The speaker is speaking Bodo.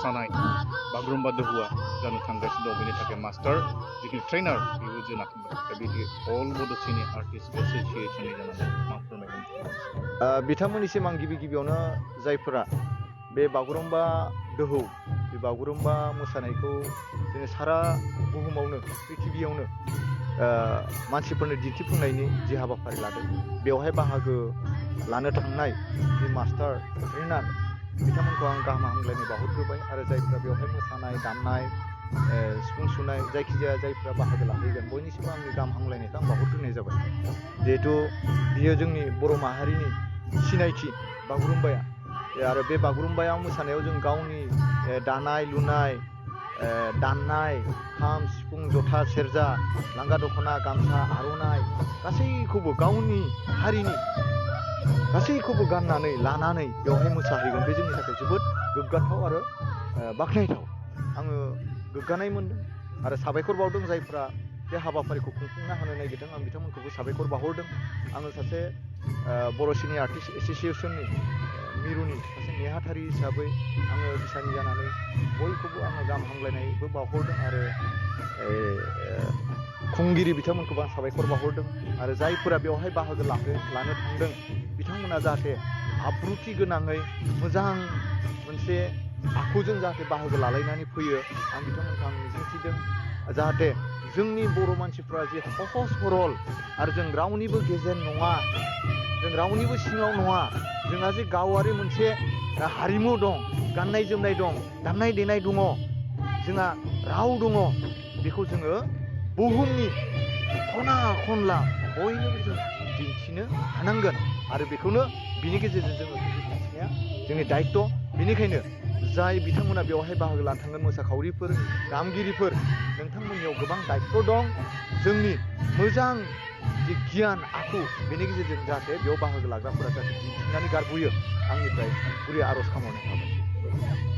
मोसानाय बागुरुम्बा दोहौआ जानो थांगासिनो दं बेनि थाखाय मास्टार जिखिनि ट्रेनार बेबो जोंना थांबाय बिदि अल बड'सेनि आर्टिस्ट एस'सिएशननि जानानै मा फोरमायगोन बिथांमोननिसिम आं गिबियावनो जायफोरा बे बागुरुम्बा दोहौ बे बागुरुम्बा मोसानायखौ जोङो सारा बुहुमावनो प्रिथिबियावनो मानसिफोरनो दिन्थिफुंनायनि जि हाबाफारि लादों बेवहाय बाहागो लानो थांनाय जि मास्टार ट्रेनार बिथांमोनखौ आं गाहाम हामलायनाय बावहरग्रोबाय आरो जायफ्रा बेवहाय मोसानाय दामनाय सिफुं सुनाय जायखिजाया जायफ्रा बाहागो लाहैगोन बयनिसिमबो आंनि गाहाम हामलायनायखौ आं बावहरग्रोनाय जाबाय जिहेथु बियो जोंनि बर' माहारिनि सिनायथि बागुरुम्बाया आरो बे बागुरुम्बायाव मोसानायाव जों गावनि दानाय लुनाय दामनाय खाम सिफुं जथा सेरजा लांगा दख'ना गामसा आर'नाइ गासैखौबो गावनि हारिनि गासैखौबो गाननानै लानानै बेवहाय मोसाहैगोन बे जोंनि थाखाय जोबोद गोग्गाथाव आरो बाख्नायथाव आङो गोग्गानाय मोनदों आरो साबायखर बावदों जायफ्रा बे हाबाफारिखौ खुंफुंना होनो नागिरदों आं बिथांमोनखौबो साबायखर बावहरदों आङो सासे बर' सिनि आर्टिस्ट एस'सिएशननि मिरुनि सासे नेहाथारि हिसाबै आङो बिसानि जानानै बयखौबो आङो गाहाम हामलायनायबो बावहरदों आरो खुंगिरि बिथांमोनखौबो आं साबायखर बावहरदों आरो जायफोरा बेवहाय बाहागो लानो थांदों बिथांमोना जाहाथे आब्रुथि गोनाङै मोजां मोनसे आखुजों जाहाथे बाहागो लालायनानै फैयो आं बिथांमोनखौ आं मिजिंथिदों जाहाथे जोंनि बर' मानसिफ्रा जे सहज सरल आरो जों रावनिबो गेजेर नङा जों रावनिबो सिङाव नङा जोंहा जे गावारि मोनसे हारिमु दं गाननाय जोमनाय दं दामनाय देनाय दङ जोंहा राव दङ बेखौ जोङो बुहुमनि खना खनला बयनोबो जों दिन्थिनो हानांगोन आरो बेखौनो बिनि गेजेरजों जोङो दिन्थिनाया जोंनि दायित्व बेनिखायनो जाय बिथांमोना बेवहाय बाहागो लानो थांगोन मोसाखावरिफोर दामगिरिफोर नोंथांमोननियाव गोबां दायित्व दं जोंनि मोजां जि गियान आखु बेनि गेजेरजों जाहाथे बेयाव बाहागो लाग्राफोरा जाहाथे दिन्थिनानै गारबोयो आंनिफ्राय गुरै आर'ज खालामहरनाय थाबाय